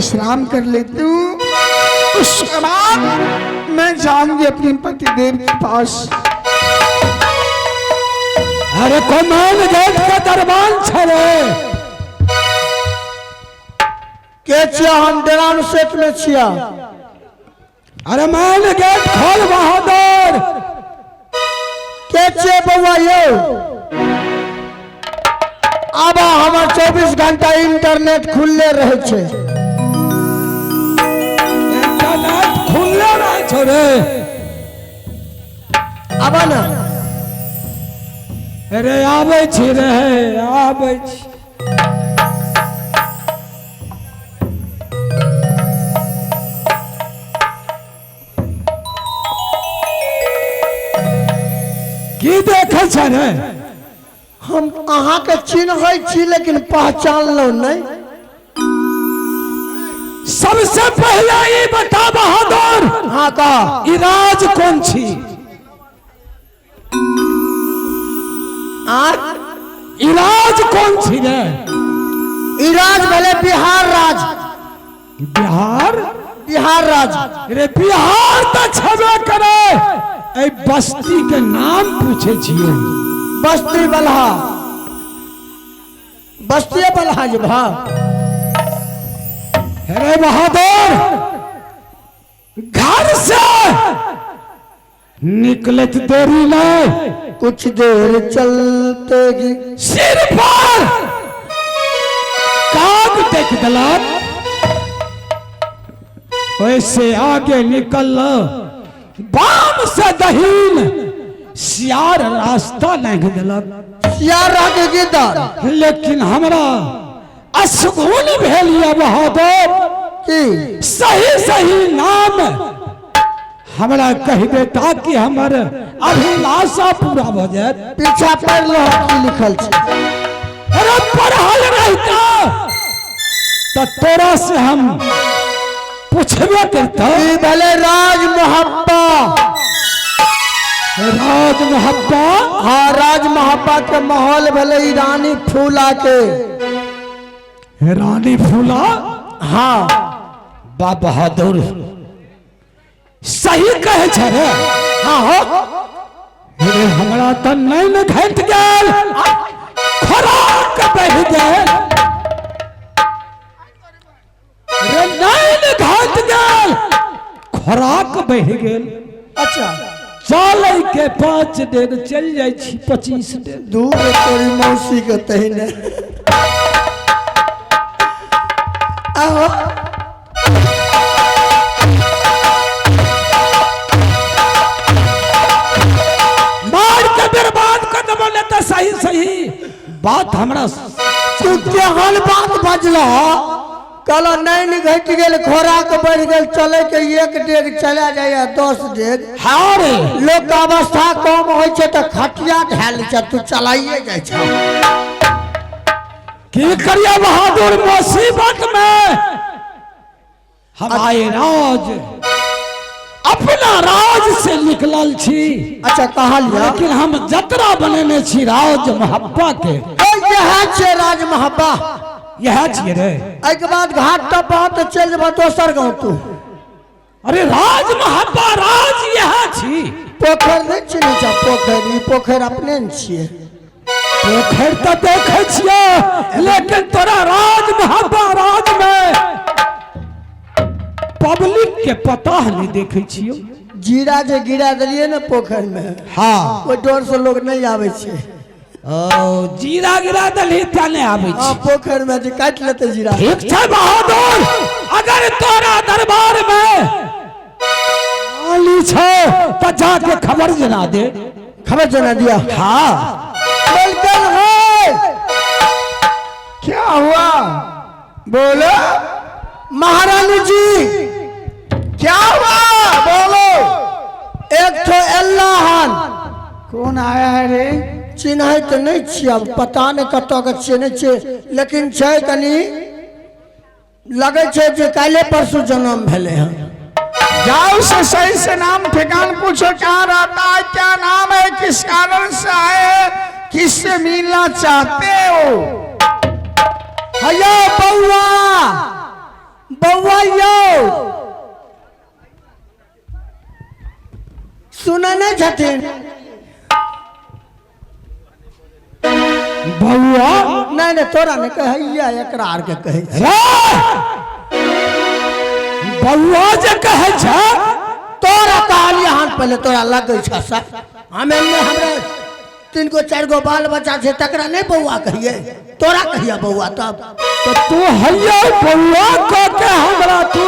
विश्राम कर लेती हूँ, उसके बाद मैं जाऊंगी अपने पतिदेव के पास। अरे कमान गेट के दरबान छे। के छिया? हम डेरान सेठ में छिया। अरे मान गेट खोल बहादुर। के छियै बौआ यौ? आब हमर 24 घंटा इंटरनेट खुलले रहै छै। इंटरनेट खुलले रहै छौ रे? आब ने। अरे आबै छी रे, आबै छी। की देखै छै रे? हम अहाँके चिन्है छी, लेकिन पहचानलहुँ नहि। सबसे पहले ई बता बहादुर। हाँ, कह। ई राज कोन छी? आर ई राज कोन छी रे? ई राज भेलै बिहार राज। बिहार? बिहार राज। रे बिहार तऽ छेबे करे, एहि बस्ती के नाम पूछे छियै। बस्ती बलहा, बस्ती बलहा जे भा। अरे बहादुर, घर से निकलत देरी नहीं, कुछ देर चलते ही सिर पर काग देख दिलक, वैसे आगे निकल बाम से दहीन सियार रास्ता लांघ दिलक। सियार रह के गिद्दड़। लेकिन हमरा असगुन भेल ये बहादुर। की? सही सही नाम हमरा कहि दे ताकि हमर अभिलाषा पूरा भऽ जायत। पीछा पढ़ लो, की लिखल छै। अरे पढ़ल रहिता तऽ तोरा से हम पूछबे करता। ई भेलै राज मोहब्बा। राज मोहब्बा? हाँ, राज मोहब्बा के माहौल भेलै ई रानी फूला के। रानी फूला? हाँ। बा बहादुर, सही कहे छै रे? हाँ हो। रे हमरा तऽ नैन घटि गेल, खोराक बहि गेल रे, नैन घटि गेल, खोराक बहि गेल। अच्छा। चलै के 5 डेग चलि जाइ छी, 25 डेग। दूर तोरी मौसी के तहिने आहो। मार के बर्बाद कर देबो ने तऽ सही सही बात हमरा। तू केहन बात बजल? कहल नैन घटि गेल, खोराक बढ़ि गेल, चले के 1 डेग चला जाइए 10 डेग। हाँ रे। लोक के अवस्था कम होइ छै तऽ खटिया ढाल छै, तू चलाइए जाइ छै। की करिए बहादुर, मुसीबत में हम आए, राज अपना राज से निकलल छी। अच्छा, कहलियै। लेकिन हम जतरा बनेने छी राज मोहब्बा के। इएह छै राज मोहब्बा। इएह छियै रे? एहिके बाद घाट टप तऽ चलि जेबह दोसर गाँव तू। अरे राज मोहब्बा राज इएह छी। पोखरि नहि चिन्है छ? पोखरि, ई पोखरि अपने ने छियै। पोखरि तऽ देखै छियै, लेकिन तोरा राज मोहब्बा राज में पब्लिक के पता नहि देखै छियौ। जीरा जे गिरा देलियै ने पोखरि मे, ओहि डर से लोग नहि आबै छै। ओ जीरा गिरा देलही तें नहि आबै छै। पोखरि मे जे काटि लेतै जीरा। ठीक छै बहादुर, अगर तोरा दरबार में माली छै तऽ जाके खबर जना दे। खबर जना दिया? हाँ। बिल्कुल है। क्या हुआ, बोलो। महारानी जी। क्या हुआ, बोलो। एक ठो अल्लाह हन। कौन आया है रे? चिन्है तऽ नहि छियै, आब पता नहि कतऽ के छियै, नहि छियै, लेकिन छै कनि लगै छै जे काल्हि परसू जन्म भेलै हन। जाओ से सही से नाम ठिकान पूछो, कहाँ रहता है, क्या नाम है, किस कारण से आए हैं, किससे मिलना चाहते हो? हैया बौआ, बौआ यौ सुनै नहि छथिन बौआ? नहि नहि, तोरा नहि कहैया, एकरा आर के कहै छै। रे बौआ जे कहै छै। तोरा कहलियै हन पहिले, तोरा लगै छ सर हमे नहि, हमरा 3 गो 4 गो बाल बच्चा छै, तकरा नहि बौआ कहियै, तोरा कहिया बौआ? तब तो तू हैया बौआ कह के हमरा तू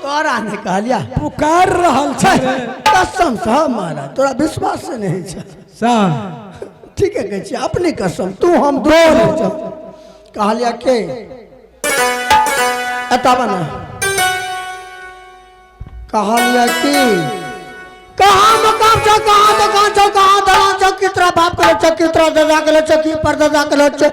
तोरा नहि कहलिया, पुकार रहल छै। कसम से महाराज, तोरा विश्वास से नहीं छै। सा ठीक है, कहै छियै अपने कसम, तू हम दो कहलिया के एतऽ बना कहलिया की कहाँ मकाम छौ, कहाँ दुकान छौ, कहाँ दलान छौ, कितरा बाप के छौ, कितरा दादा के छौ, की पर दादा के छौ,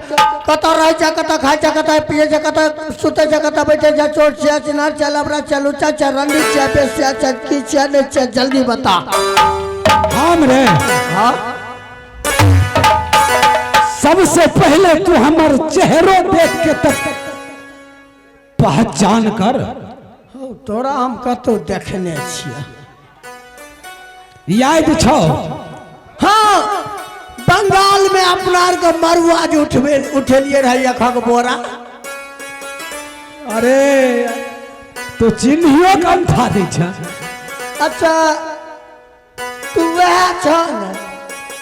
कतऽ रहै छै, कतऽ खाइ छै, कतऽ पियै छै, कतऽ सुतै छै, कतऽ बैठै छै, चोर छियै, चिनार छियै, लबड़ा छियै, लुच्चा छियै, रंडी छियै, बेसिया छियै, की छियै, नहि छियै, जल्दी बता। हम रे? हाँ। सबसे पहले तू हमर चेहरो देख के तब पहचान कर। तोरा हम कतौ देखने छियै। याद छौ? हाँ, बंगाल में अपना आर के मरुआ जे उठबे उठेलिए रहे एकहक बोरा। अरे तो चिन्हियो कंठा दै छै। अच्छा, तू वएह छ ने?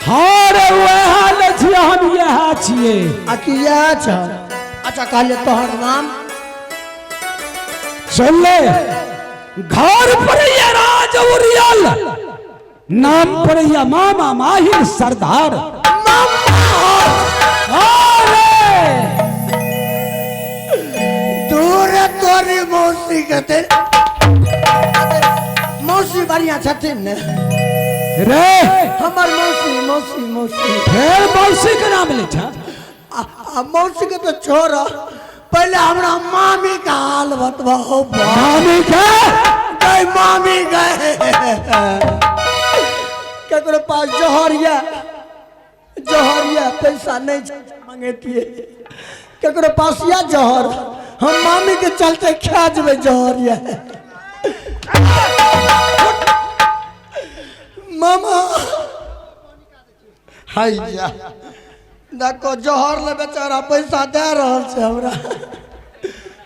हाँ रे, वएह ने छियै, हम इएह छियै। आ कि इएह छ? अच्छा, कहलिए तोहर नाम? सुन ले, घर पर ये राज उरियल, नाम पर ये मामा माहिर सरदार। अरे दूर तोरी मौसी के ते मौसी बढ़िया छथिन ने? रे हमर मौसी मौसी मौसी। फेर मौसी के नाम ले छ। आ मौसी के तो छोड़, पहले हमरा मामी का हाल बतबा हो। मामी के? गए मामी गए, केकरो पास जहर या जहर या पैसा नहीं मंगेतिए, केकरो पास या जहर, हम मामी के चलते खा जबे जहर या। मामा हैया देखो, जहर ले बेचारा पैसा दे रहल छै हमरा,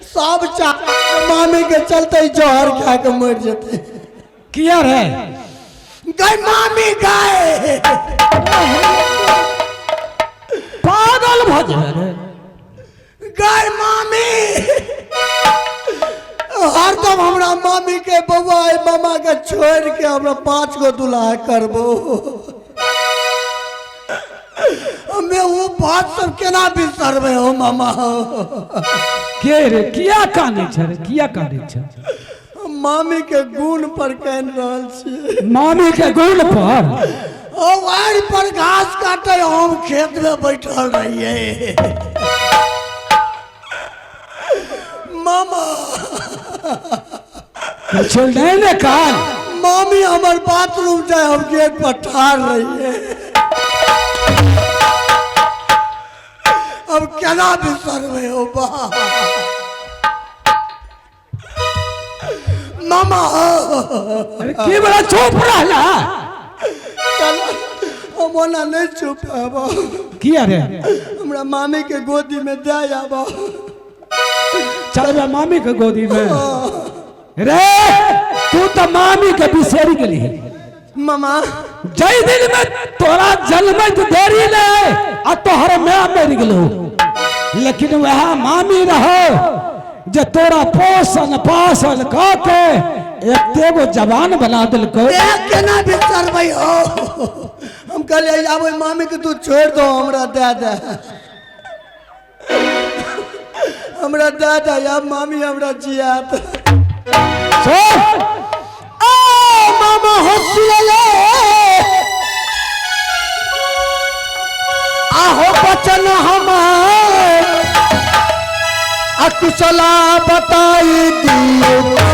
सब चा मामी के चलते जहर खा के मर जेते। किया रे? गए मामी गए। पागल भ जेबे रे। गए मामी, हरदम हमरा मामी के बौआ मामा के छोड़ के हमरा 5 गो दुल्हा करबो, हमे वो बात सब केना बिसरबै हो मामा? के रे, किया कानै छै रे, किया कानै छै? मामी के गुण पर कानि रहल छियै। मामी के गुण पर? ओ वाड़ पर घास काटे, हम खेत में बैठल रहिए मामा। किछु नहीं ने कान। मामी हमर बाथरूम जाए, हम गेट पर ठाड़ रहिए, अब केना बिसरबै हो बा मामा? अरे की बड़ा चुप रहला? चल, हम ओना नहीं चुप हब। किया रे? हमरा मामी के गोदी में दे आब। चलबे मामी के गोदी में रे? तू तो मामी के बिसरी गेली मामा। जय दिन में तोरा जन्मत देरी ने आ तोहर माय मर गेलो, लेकिन वह मामी रहो जे तोरा पोषण पासन क के एतेगो जवान बना देलको। केना बिसरबै हो? हम कहलियै आब ओहि मामी के तू छोड़ दो, हमरा दे दे, हमरा दे दे, आब मामी हमरा जियात। सुन। आ मामा हंसले आहो बचन हमार अकुशला बताई दियो।